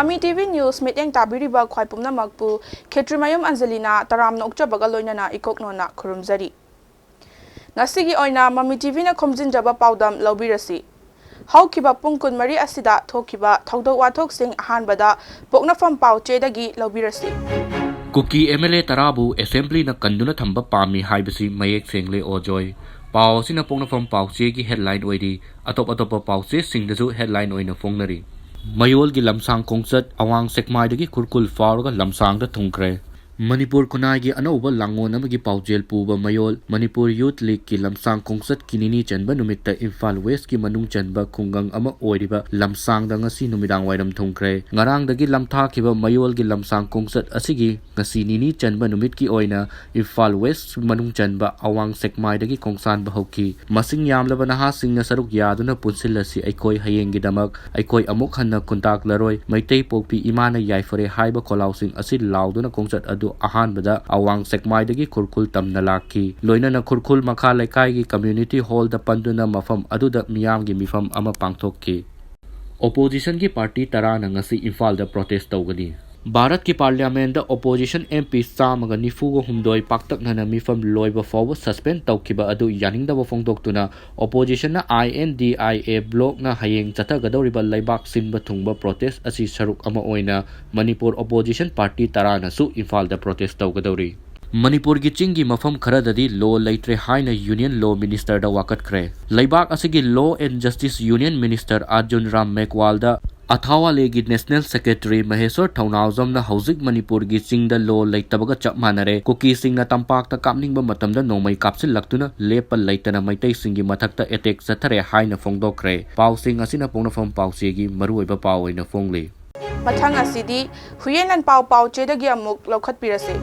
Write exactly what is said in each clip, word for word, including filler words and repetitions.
ꯃꯃꯤ TV news ꯃꯤꯠꯌꯦꯡ ꯇꯥꯕꯤꯔꯤꯕ ꯈ꯭ꯋꯥꯏ ꯄꯨꯝꯅꯃꯛꯄꯨ ꯈꯦꯇ꯭ꯔꯤꯃꯌꯨꯝ ꯑꯟꯖꯂꯤꯅ ꯇꯔꯥꯝꯅ ꯑꯣꯛꯆꯕꯒ ꯂꯣꯏꯅꯅ ꯏꯀꯣꯛ ꯅꯣꯟꯅ ꯈꯨꯔꯨꯝꯖꯔꯤ꯫ ꯉꯁꯤꯒꯤ ꯑꯣꯏꯅ ꯃꯃꯤ ꯇꯤꯚꯤꯅ ꯈꯣꯝꯖꯤꯟꯖꯕ ꯄꯥꯎꯗꯝ ꯂꯧꯕꯤꯔꯁꯤ꯫ ꯍꯧꯈꯤꯕ ꯄꯨꯡ ꯀꯨꯟꯃꯔꯤ ꯑꯁꯤꯗ ꯊꯣꯛꯈꯤꯕ ꯊꯧꯗꯣꯛ ꯋꯥꯊꯣꯛꯁꯤꯡ ꯑꯍꯥꯟꯕꯗ ꯄꯣꯛꯅꯐꯝ ꯄꯥꯎ ꯆꯦꯗꯒꯤ ꯂꯧꯕꯤꯔꯁꯤ꯫ ꯀꯨꯀꯤ ꯑꯦꯝ ꯑꯦꯜ ꯑꯦ ꯇꯔꯥꯕꯨ ꯑꯦꯁꯦꯝꯕ꯭ꯂꯤꯅ ꯀꯟꯗꯨꯅ ꯊꯝꯕ ꯄꯥꯝꯃꯤ ꯍꯥꯏꯕꯁꯤ ꯃꯌꯦꯛ ꯁꯦꯡꯂꯦ ꯑꯣꯖꯣꯏ꯫ ꯄꯥꯎ ꯑꯁꯤꯅ ꯄꯣꯛꯅꯐꯝ ꯄꯥꯎꯆꯦꯒꯤ ꯍꯦꯗꯂꯥꯏꯟ ꯑꯣꯏꯔꯤ꯫ ꯑꯇꯣꯞ ꯑꯇꯣꯞꯄ ꯄꯥꯎꯆꯦꯁꯤꯡꯗꯁꯨ ꯍꯦꯗꯂꯥꯏꯟ ꯑꯣꯏꯅ ꯐꯣꯡꯅꯔꯤ꯫ ꯃꯌꯣꯜꯒꯤ ꯂꯝꯁꯥꯡ ꯈꯣꯡꯆꯠ ꯑꯋꯥꯡ ꯁꯦꯛꯃꯥꯏꯗꯒꯤ ꯈꯨꯔꯈꯨꯜ ꯐꯥꯎꯔꯒ ꯂꯝꯁꯥꯡꯗ ꯊꯨꯡꯈ꯭ꯔꯦ꯫ ꯃꯅꯤꯄꯨꯔ ꯈꯨꯟꯅꯥꯏꯒꯤ ꯑꯅꯧꯕ ꯂꯥꯡꯑꯣꯟ ꯑꯃꯒꯤ ꯄꯥꯎꯖꯦꯜ ꯄꯨꯕ ꯃꯌꯣꯜ ꯃꯅꯤꯄꯨꯔ ꯌꯨꯊ ꯂꯤꯒꯀꯤ ꯂꯝꯁꯥꯡ ꯈꯣꯡꯆꯠꯀꯤ ꯅꯤꯅꯤ ꯆꯟꯕ ꯅꯨꯃꯤꯠꯇ ꯏꯝꯐꯥꯜ ꯋꯦꯁꯀꯤ ꯃꯅꯨꯡ ꯆꯟꯕ ꯈꯨꯡꯒꯪ ꯑꯃ ꯑꯣꯏꯔꯤꯕ ꯂꯝꯁꯥꯡꯗ ꯉꯁꯤ ꯅꯨꯃꯤꯗꯥꯡ ꯋꯥꯏꯔꯝ ꯊꯨꯡꯈ꯭ꯔꯦ꯫ ꯉꯔꯥꯡꯗꯒꯤ ꯂꯝꯊꯥꯈꯤꯕ ꯃꯌꯣꯜꯒꯤ ꯂꯝꯁꯥꯡ ꯈꯣꯡꯆꯠ ꯑꯁꯤꯒꯤ ꯉꯁꯤ ꯅꯤꯅꯤ ꯆꯟꯕ ꯅꯨꯃꯤꯠꯀꯤ ꯑꯣꯏꯅ ꯏꯝꯐꯥꯜ ꯋꯦꯁ ꯃꯅꯨꯡ ꯆꯟꯕ ꯑꯋꯥꯡ ꯁꯦꯛꯃꯥꯏꯗꯒꯤ ꯈꯣꯡꯁꯥꯟꯕ ꯍꯧꯈꯤ꯫ ꯃꯁꯤꯡ ꯌꯥꯝꯂꯕ ꯅꯍꯥꯁꯤꯡꯅ ꯁꯔꯨꯛ ꯌꯥꯗꯨꯅ ꯄꯨꯟꯁꯤꯜꯂꯁꯤ ꯑꯩꯈꯣꯏ ꯍꯌꯦꯡꯒꯤꯗꯃꯛ, ꯑꯩꯈꯣꯏ ꯑꯃꯨꯛ ꯍꯟꯅ ꯈꯨꯟꯇꯥꯛꯂꯔꯣꯏ, ꯃꯩꯇꯩ ꯄꯣꯛꯄꯤ ꯏꯃꯥꯅ ꯌꯥꯏꯐꯔꯦ ꯍꯥꯏꯕ ꯈꯣꯜꯂꯥꯎꯁꯤꯡ ꯑꯁꯤ ꯂꯥꯎꯗꯨꯅ ꯈꯣꯡꯆꯠ ꯑꯗꯨ ꯑꯍꯥꯟꯕꯗ ꯑꯋꯥꯡ ꯁꯦꯛꯃꯥꯏꯗꯒꯤ ꯈꯨꯔꯈꯨꯜ ꯇꯝꯅ ꯂꯥꯛꯈꯤ꯫ ꯂꯣꯏꯅꯅ ꯈꯨꯔꯈꯨꯜ ꯃꯈꯥ ꯂꯩꯀꯥꯏꯒꯤ ꯀꯝꯃ꯭ꯌꯨꯅꯤꯇꯤ ꯍꯣꯜꯗ ꯄꯟꯗꯨꯅ ꯃꯐꯝ ꯑꯗꯨꯗ ꯃꯤꯌꯥꯝꯒꯤ ꯃꯤꯐꯝ ꯑꯃ ꯄꯥꯡꯊꯣꯛꯈꯤ꯫ ꯑꯣꯄꯣꯖꯤꯁꯟꯒꯤ ꯄꯥꯔꯇꯤ ꯇꯔꯥꯅ ꯉꯁꯤ ꯏꯝꯐꯥꯜꯗ ꯄ꯭ꯔꯣꯇꯦꯁ ꯇꯧꯒꯅꯤ꯫ ꯚꯥꯔꯠꯀꯤ ꯄꯥꯔꯂꯤꯌꯥꯃꯦꯟꯗ ꯑꯣꯄꯣꯖꯤꯁꯟ ꯑꯦꯝ ꯄꯤ ꯆꯥꯝꯃꯒ ꯅꯤꯐꯨꯒ ꯍꯨꯝꯗꯣꯏ ꯄꯥꯛꯇꯛꯅꯅ ꯃꯤꯐꯝ ꯂꯣꯏꯕ ꯐꯥꯎꯕ ꯁꯁꯄꯦꯟ ꯇꯧꯈꯤꯕ ꯑꯗꯨ ꯌꯥꯅꯤꯡꯗꯕ ꯐꯣꯡꯗꯣꯛꯇꯨꯅ ꯑꯣꯄꯣꯖꯤꯁꯟꯅ ꯑꯥꯏ ꯑꯦꯟ ꯗꯤ ꯑꯥꯏ ꯑꯦ ꯕ꯭ꯂꯣꯛꯅ ꯍꯌꯦꯡ ꯆꯠꯊꯒꯗꯧꯔꯤꯕ ꯂꯩꯕꯥꯛ ꯁꯤꯟꯕ ꯊꯨꯡꯕ ꯄ꯭ꯔꯣꯇꯦꯁ ꯑꯁꯤ ꯁꯔꯨꯛ ꯑꯃ ꯑꯣꯏꯅ ꯃꯅꯤꯄꯨꯔ ꯑꯣꯄꯣꯖꯤꯁꯟ ꯄꯥꯔꯇꯤ ꯇꯔꯥꯅꯁꯨ ꯏꯝꯐꯥꯜꯗ ꯄ꯭ꯔꯣꯇꯦꯁ ꯇꯧꯒꯗꯧꯔꯤ꯫ ꯃꯅꯤꯄꯨꯔꯒꯤ ꯆꯤꯡꯒꯤ ꯃꯐꯝ ꯈꯔꯗꯗꯤ ꯂꯣ ꯂꯩꯇ꯭ꯔꯦ ꯍꯥꯏꯅ ꯌꯨꯅꯤꯌꯟ ꯂꯣ ꯃꯤꯅꯤꯁꯇꯔꯗ ꯋꯥꯀꯠꯈ꯭ꯔꯦ꯫ ꯂꯩꯕꯥꯛ ꯑꯁꯤꯒꯤ law and justice union minister Arjun Ram ꯃꯦꯒꯋꯥꯜꯗ ꯑꯊꯥꯋꯥꯂꯦꯒꯤ ꯅꯦꯁꯅꯦꯜ ꯁꯦꯀ꯭ꯔꯦꯇꯔꯤ ꯃꯍꯦꯁꯣꯔ ꯊꯧꯅꯥꯎꯖꯝꯅ ꯍꯧꯖꯤꯛ ꯃꯅꯤꯄꯨꯔꯒꯤ ꯆꯤꯡꯗ ꯂꯣ ꯂꯩꯇꯕꯒ ꯆꯞ ꯃꯥꯟꯅꯔꯦ꯫ ꯀꯨꯀꯤꯁꯤꯡꯅ ꯇꯝꯄꯥꯛꯇ ꯀꯥꯞꯅꯤꯡꯕ ꯃꯇꯝꯗ ꯅꯣꯡꯃꯩ ꯀꯥꯞꯁꯤꯜꯂꯛꯇꯨꯅ ꯂꯦꯞꯄ ꯂꯩꯇꯅ ꯃꯩꯇꯩꯁꯤꯡꯒꯤ ꯃꯊꯛꯇ ꯑꯦꯇꯦꯛ ꯆꯠꯊꯔꯦ ꯍꯥꯏꯅ ꯐꯣꯡꯗꯣꯛꯈ꯭ꯔꯦ꯫ ꯄꯥꯎꯁꯤꯡ ꯑꯁꯤꯅ ꯄꯣꯛꯅꯐꯝ ꯄꯥꯎꯆꯦꯒꯤ ꯃꯔꯨꯑꯣꯏꯕ ꯄꯥꯎ ꯑꯣꯏꯅ ꯐꯣꯡꯂꯤ꯫ ꯃꯊꯪ ꯑꯁꯤꯗꯤ ꯍꯨꯏꯌꯦꯟ ꯂꯥꯟꯄꯥꯎ ꯄꯥꯎꯆꯦꯗꯒꯤ ꯑꯃꯨꯛ ꯂꯧꯈꯠꯄꯤꯔꯁꯤ꯫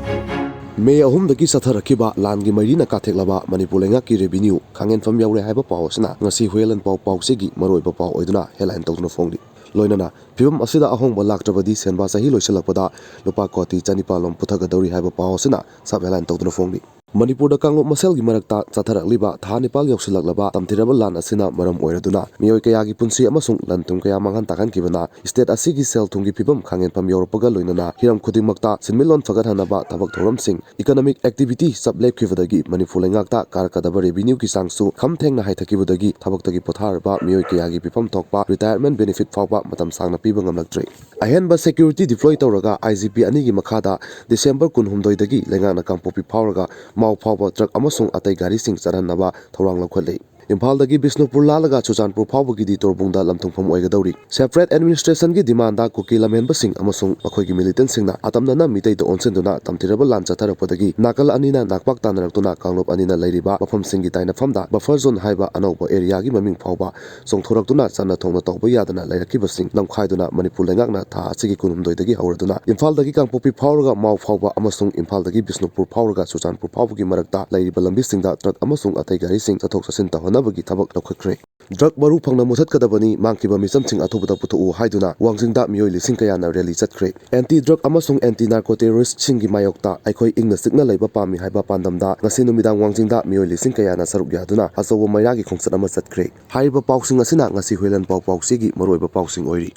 ꯃꯦ ꯑꯍꯨꯝꯗꯒꯤ ꯆꯠꯊꯔꯛꯈꯤꯕ ꯂꯥꯟꯒꯤ ꯃꯩꯔꯤꯅ ꯀꯥꯊꯦꯛꯂꯕ ꯃꯅꯤꯄꯨꯔ ꯂꯩꯉꯥꯛꯀꯤ ꯔꯦꯚꯤꯅ꯭ꯌꯨ ꯈꯥꯡꯍꯦꯟꯐꯝ ꯌꯥꯎꯔꯦ ꯍꯥꯏꯕ ꯄꯥꯎ ꯑꯁꯤꯅ ꯉꯁꯤ ꯍꯨꯏꯌꯦꯟ ꯂꯥꯟꯄꯥꯎ ꯄꯥꯎꯆꯦꯒꯤ ꯃꯔꯨꯑꯣꯏꯕ ꯄꯥꯎ ꯑꯣꯏꯗꯨꯅ ꯍꯦꯗꯂꯥꯏꯟ ꯇꯧꯗꯨꯅ ꯐꯣꯡꯂꯤ꯫ ꯂꯣꯏꯅꯅ ꯐꯤꯕꯝ ꯑꯁꯤꯗ ꯑꯍꯣꯡꯕ ꯂꯥꯛꯇ꯭ꯔꯕꯗꯤ ꯁꯦꯟꯕꯥ ꯆꯍꯤ ꯂꯣꯏꯁꯤꯜꯂꯛꯄꯗ ꯂꯨꯄꯥ ꯀꯣꯇꯤ ꯆꯅꯤꯄꯥꯜ ꯂꯣꯝ ꯄꯨꯊꯒꯗꯧꯔꯤ ꯍꯥꯏꯕ ꯄꯥꯎ ꯑꯁꯤꯅ ꯁꯕ ꯍꯦꯗꯂꯥꯏꯟ ꯇꯧꯗꯨꯅ ꯐꯣꯡꯂꯤ꯫ ꯃꯅꯤꯄꯨꯔꯗ ꯀꯥꯡꯂꯨꯞ ꯃꯁꯦꯜꯒꯤ ꯃꯔꯛꯇ ꯆꯠꯊꯔꯛꯂꯤꯕ ꯊꯥ ꯅꯤꯄꯥꯜ ꯌꯧꯁꯤꯜꯂꯛꯂꯕ ꯇꯝꯊꯤꯔꯕ ꯂꯥꯟ ꯑꯁꯤꯅ ꯃꯔꯝ ꯑꯣꯏꯔꯗꯨꯅ ꯃꯤꯑꯣꯏ ꯀꯌꯥꯒꯤ ꯄꯨꯟꯁꯤ ꯑꯃꯁꯨꯡ ꯂꯟ ꯊꯨꯝ ꯀꯌꯥ ꯃꯥꯡꯍꯟ ꯇꯥꯛꯍꯟꯈꯤꯕꯅ state ꯑꯁꯤꯒꯤ ꯁꯦꯜ ꯊꯨꯝꯒꯤ ꯐꯤꯕꯝ ꯈꯥꯡꯍꯦꯟꯐꯝ ꯌꯧꯔꯛꯄꯒ ꯂꯣꯏꯅꯅ ꯍꯤꯔꯝ ꯈꯨꯗꯤꯡꯃꯛꯇ ꯁꯦꯟꯃꯤꯠꯂꯣꯟ ꯐꯒꯠꯍꯟꯅꯕ ꯊꯕꯛ ꯊꯧꯔꯝꯁꯤꯡ, economic activity ꯆꯞ ꯂꯦꯞꯈꯤꯕꯗꯒꯤ ꯃꯅꯤꯄꯨꯔ ꯂꯩꯉꯥꯛꯇ ꯀꯥꯔꯛꯀꯗꯕ revenue ꯒꯤ ꯆꯥꯡꯁꯨ ꯈꯝ ꯊꯦꯡꯅ ꯍꯟꯊꯈꯤꯕꯗꯒꯤ ꯊꯕꯛꯇꯒꯤ ꯄꯣꯊꯥꯔꯕ ꯃꯤꯑꯣꯏ ꯀꯌꯥꯒꯤ ꯄꯤꯐꯝ ꯊꯣꯛꯄ retirement benefit ꯐꯥꯎꯕ ꯃꯇꯝ ꯁꯥꯡꯅ ꯄꯤꯕ ꯉꯝꯂꯛꯇ꯭ꯔꯦ꯫ ꯑꯍꯦꯟꯕ security deploy ꯇꯧꯔꯒ I G P ꯑꯅꯤꯒꯤ ꯃꯈꯥꯗ December ꯀꯨꯟꯍꯨꯝꯗꯣꯏꯗꯒꯤ ꯂꯩꯉꯥꯛꯅ ꯀꯥꯡꯄꯣꯛꯄꯤ ꯐꯥꯎꯔꯒ ꯃꯥꯎ ꯐꯥꯎꯕ truck ꯑꯃꯁꯨꯡ ꯑꯇꯩ ꯒꯥꯔꯤꯁꯤꯡ ꯆꯠꯍꯟꯅꯕ ꯊꯧꯔꯥꯡ ꯂꯧꯈꯠꯂꯤ꯫ ꯏꯝꯐꯥꯜꯗꯒꯤ ꯕꯤꯁꯅꯨꯄꯨꯔ ꯂꯥꯜꯂꯒ ꯆꯨꯔꯆꯥꯟꯄꯨꯔ ꯐꯥꯎꯕꯒꯤꯗꯤ ꯇꯣꯔꯕꯨꯡꯗ ꯂꯝꯊꯨꯡꯐꯝ ꯑꯣꯏꯒꯗꯧꯔꯤ꯫ Separate administration ꯒꯤ demand ꯗ ꯀꯨꯀꯤ ꯂꯝꯍꯦꯟꯕꯁꯤꯡ ꯑꯃꯁꯨꯡ ꯃꯈꯣꯏꯒꯤ militant ꯁꯤꯡꯅ ꯑꯇꯝꯅꯅ ꯃꯤꯇꯩꯗ ꯑꯣꯟꯁꯤꯟꯗꯨꯅ ꯇꯝꯊꯤꯔꯕ ꯂꯥꯟ ꯆꯠꯊꯔꯛꯄꯗꯒꯤ ꯅꯥꯀꯜ ꯑꯅꯤꯅ ꯅꯥꯛꯄꯥꯛ ꯇꯥꯟꯅꯔꯛꯇꯨꯅ ꯀꯥꯡꯂꯨꯞ ꯑꯅꯤꯅ ꯂꯩꯔꯤꯕ ꯃꯐꯝꯁꯤꯡꯒꯤ ꯇꯥꯏꯅꯐꯝꯗ buffer zone ꯍꯥꯏꯕ ꯑꯅꯧꯕ area ꯒꯤ ꯃꯃꯤꯡ ꯐꯥꯎꯕ ꯆꯣꯡꯊꯣꯔꯛꯇꯨꯅ ꯆꯠꯅ ꯊꯣꯡꯅ ꯇꯧꯕ ꯌꯥꯗꯅ ꯂꯩꯔꯛꯈꯤꯕꯁꯤꯡ ꯂꯝꯈꯥꯏꯗꯨꯅ ꯃꯅꯤꯄꯨꯔ ꯂꯩꯉꯥꯛꯅ ꯊꯥ ꯑꯁꯤꯒꯤ ꯀꯨꯟꯍꯨꯝꯗꯣꯏꯗꯒꯤ ꯍꯧꯔꯗꯨꯅ ꯏꯝꯐꯥꯜꯗꯒꯤ ꯀꯥꯡꯄꯣꯛꯄꯤ ꯐꯥꯎꯔꯒ ꯃꯥꯎ ꯐꯥꯎꯕ ꯑꯃꯁꯨꯡ ꯏꯝꯐꯥꯜꯗꯒꯤ ꯕꯤꯁꯅꯨꯄꯨꯔ ꯐꯥꯎꯔꯒ ꯆꯨꯔꯆꯥꯟꯄꯨꯔ ꯐꯥꯎꯕꯒꯤ ꯃꯔꯛꯇ ꯂꯩꯔꯤꯕ ꯂꯝꯕꯤꯁꯤꯡꯗ truck ꯑꯃꯁꯨꯡ ꯑꯇꯩ ꯒꯥꯔꯤꯁꯤꯡ ꯆꯠꯊꯣꯛ ꯆꯠꯁꯤꯟ ꯇꯧꯍꯟꯅꯕꯒꯤ ꯊꯕꯛ ꯂꯧꯈꯠꯈ꯭ꯔꯦ꯫ Drug ꯃꯔꯨ ꯐꯪꯅ ꯃꯨꯊꯠꯀꯗꯕꯅꯤ, ꯃꯥꯡꯈꯤꯕ ꯃꯤꯆꯝꯁꯤꯡ ꯑꯊꯨꯕꯗ ꯄꯨꯊꯣꯛꯎ ꯍꯥꯏꯗꯨꯅ ꯋꯥꯡꯖꯤꯡꯗ ꯃꯤꯑꯣꯏ ꯂꯤꯁꯤꯡ ꯀꯌꯥꯅ rally ꯆꯠꯈ꯭ꯔꯦ꯫ Anti drug ꯑꯃꯁꯨꯡ anti narco terrorist ꯁꯤꯡꯒꯤ ꯃꯥꯌꯣꯛꯇ ꯑꯩꯈꯣꯏ ꯏꯪꯅ ꯆꯤꯛꯅ ꯂꯩꯕ ꯄꯥꯝꯃꯤ ꯍꯥꯏꯕ ꯄꯥꯟꯗꯝꯗ ꯉꯁꯤ ꯅꯨꯃꯤꯗꯥꯡ ꯋꯥꯡꯖꯤꯡꯗ ꯃꯤꯑꯣꯏ ꯂꯤꯁꯤꯡ ꯀꯌꯥꯅ ꯁꯔꯨꯛ ꯌꯥꯗꯨꯅ ꯑꯆꯧꯕ ꯃꯩꯔꯥꯒꯤ ꯈꯣꯡꯆꯠ ꯑꯃ ꯆꯠꯈ꯭ꯔꯦ꯫ ꯍꯥꯏꯔꯤꯕ ꯄꯥꯎꯁꯤꯡ ꯑꯁꯤꯅ ꯉꯁꯤ ꯍꯨꯏꯂꯟ ꯄꯥꯎ ꯄꯥꯎꯆꯦꯒꯤ ꯃꯔꯨꯑꯣꯏꯕ ꯄꯥꯎꯁꯤꯡ ꯑꯣꯏꯔꯤ꯫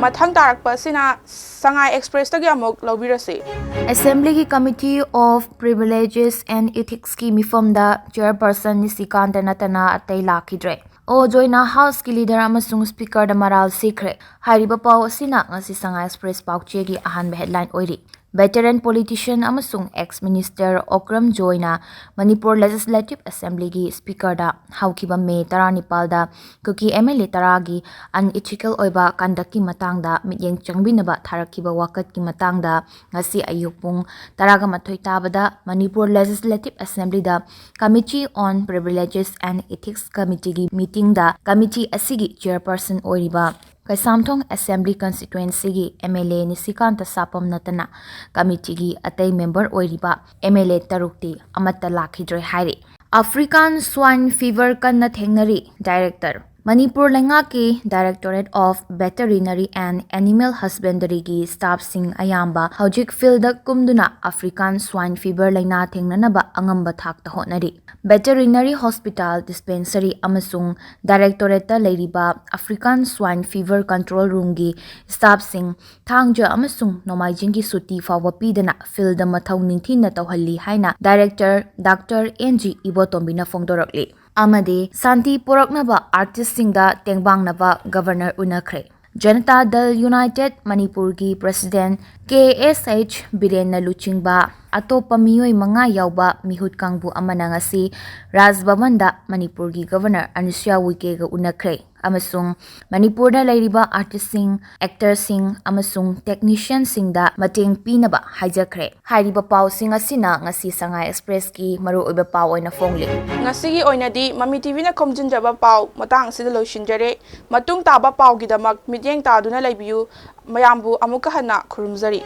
ꯃꯊꯪ ꯇꯥꯔꯛꯄ ꯑꯁꯤꯅ ꯁꯉꯥꯏ ꯑꯦꯛꯁꯄ꯭ꯔꯦꯁꯇꯒꯤ ꯑꯃꯨꯛ ꯂꯧꯕꯤꯔꯁꯤ꯫ Assembly ꯒꯤ Committee of Privileges and Ethics ꯀꯤ ꯃꯤꯐꯝꯗ chairperson ꯅꯤꯁꯤꯀꯥꯟꯇ ꯅꯠꯇꯅ ꯑꯇꯩ ꯂꯥꯛꯈꯤꯗ꯭ꯔꯦ꯫ ꯑꯣ ꯖꯣꯏꯅ House ꯀꯤ leader ꯑꯃꯁꯨꯡ speaker ꯗ ꯃꯔꯥꯜ ꯁꯤꯈ꯭ꯔꯦ꯫ ꯍꯥꯏꯔꯤꯕ ꯄꯥꯎ ꯑꯁꯤꯅ ꯉꯁꯤ ꯁꯉꯥꯏ ꯑꯦꯛꯁꯄ꯭ꯔꯦꯁ ꯄꯥꯎꯆꯦꯒꯤ ꯑꯍꯥꯟꯕ headline ꯑꯣꯏꯔꯤ꯫ Veteran politician ꯑꯃꯁꯨꯡ ex minister Okram ꯖꯣꯏꯅ Manipur Legislative Assembly ꯒꯤ speaker ꯗ ꯍꯧꯈꯤꯕ May ꯇꯔꯥꯅꯤꯄꯥꯜꯗ Kuki M L A ꯇꯔꯥꯒꯤ unethical ꯑꯣꯏꯕ conduct ꯀꯤ ꯃꯇꯥꯡꯗ ꯃꯤꯠꯌꯦꯡ ꯆꯪꯕꯤꯅꯕ ꯊꯥꯔꯛꯈꯤꯕ ꯋꯥꯀꯠꯀꯤ ꯃꯇꯥꯡꯗ ꯉꯁꯤ ꯑꯌꯨꯛ ꯄꯨꯡ ꯇꯔꯥꯒ ꯃꯥꯊꯣꯏ ꯇꯥꯕꯗ Manipur Legislative Assembly the Committee on Privileges and Ethics Committee ꯒꯤ meeting ꯗ committee ꯑꯁꯤꯒꯤ chairperson ꯑꯣꯏꯔꯤꯕ ꯀꯩꯁꯥꯝꯊꯣꯡ Assembly Constituency ꯒꯤ M L A ꯅꯤꯁꯤꯀꯥꯟꯇ ꯁꯥꯄꯝ ꯅꯠꯇꯅ committee ꯒꯤ ꯑꯇꯩ member ꯑꯣꯏꯔꯤꯕ M L A ꯇꯔꯨꯛꯇꯤ ꯑꯃꯠꯇ ꯂꯥꯛꯈꯤꯗ꯭ꯔꯦ ꯍꯥꯏꯔꯤ꯫ African Swine Fever ꯀꯟꯅ ꯊꯦꯡꯅꯔꯤ꯫ Director ꯃꯅꯤꯄꯨꯔ ꯂꯩꯉꯥꯛꯀꯤ Directorate of Veterinary and Animal Husbandryꯒꯤ staffꯁꯤꯡ ꯑꯌꯥꯝꯕ ꯍꯧꯖꯤꯛ fieldꯗ ꯀꯨꯝꯗꯨꯅ African Swine Fever ꯂꯩꯅꯥ ꯊꯦꯡꯅꯅꯕ ꯑꯉꯝꯕ ꯊꯥꯛꯇ ꯍꯣꯠꯅꯔꯤ꯫ Veterinary Hospital, Dispensary ꯑꯃꯁꯨꯡ Directorateꯇ ꯂꯩꯔꯤꯕ African Swine Fever Control Roomꯒꯤ staffꯁꯤꯡ ꯊꯥꯡꯖ ꯑꯃꯁꯨꯡ ꯅꯣꯡꯃꯥꯏꯖꯤꯡꯒꯤ ꯁꯨꯇꯤ ꯐꯥꯎꯕ ꯄꯤꯗꯅ fieldꯗ ꯃꯊꯧ ꯅꯤꯡꯊꯤꯅ ꯇꯧꯍꯜꯂꯤ ꯍꯥꯏꯅ Director Doctor N G ꯏꯕꯣꯇꯣꯝꯕꯤꯅ ꯐꯣꯡꯗꯣꯔꯛꯂꯤ꯫ ꯑꯃꯗꯤ ꯁꯥꯟꯇꯤ ꯄꯨꯔꯛꯅꯕ artistꯁꯤꯡꯗ ꯇꯦꯡꯕꯥꯡꯅꯕ Governor ꯎꯅꯈ꯭ꯔꯦ꯫ ꯖꯅꯇꯥ ꯗꯜ ꯌꯨꯅꯥꯏꯇꯦꯗ ꯃꯅꯤꯄꯨꯔꯒꯤ President K S H ꯕꯤꯔꯦꯟꯅ ꯂꯨꯆꯤꯡꯕ ꯑꯇꯣꯞꯄ ꯃꯤꯑꯣꯏ ꯃꯉꯥ ꯌꯥꯎꯕ ꯃꯤꯍꯨꯠ ꯀꯥꯡꯕꯨ ꯑꯃꯅ ꯉꯁꯤ ꯔꯥꯖ ꯚꯕꯟꯗ ꯃꯅꯤꯄꯨꯔꯒꯤ Governor ꯑꯅꯨꯁꯨꯌꯥ ꯎꯏꯀꯦꯒ ꯎꯅꯈ꯭ꯔꯦ ꯑꯃꯁꯨꯡ ꯃꯅꯤꯄꯨꯔꯗ ꯂꯩꯔꯤꯕ artistꯁꯤꯡ, actorꯁꯤꯡ ꯑꯃꯁꯨꯡ technicianꯁꯤꯡꯗ ꯃꯇꯦꯡ ꯄꯤꯅꯕ ꯍꯥꯏꯖꯈ꯭ꯔꯦ꯫ ꯍꯥꯏꯔꯤꯕ ꯄꯥꯎꯁꯤꯡ ꯑꯁꯤꯅ ꯉꯁꯤ ꯁꯉꯥꯏ Expressꯀꯤ ꯃꯔꯨꯑꯣꯏꯕ ꯄꯥꯎ ꯑꯣꯏꯅ ꯐꯣꯡꯂꯤ꯫ ꯉꯁꯤꯒꯤ ꯑꯣꯏꯅꯗꯤ ꯃꯃꯤ TVꯅ ꯈꯣꯝꯖꯤꯟꯖꯕ ꯄꯥꯎ ꯃꯇꯥꯡ ꯑꯁꯤꯗ ꯂꯣꯏꯁꯤꯟꯖꯔꯦ꯫ ꯃꯇꯨꯡ ꯇꯥꯕ ꯄꯥꯎꯒꯤꯗꯃꯛ ꯃꯤꯠꯌꯦꯡ ꯇꯥꯗꯨꯅ ꯂꯩꯕꯤꯌꯨ꯫ ꯃꯌꯥꯝꯕꯨ ꯑꯃꯨꯛꯀ ꯍꯟꯅ ꯈꯨꯔꯨꯝꯖꯔꯤ꯫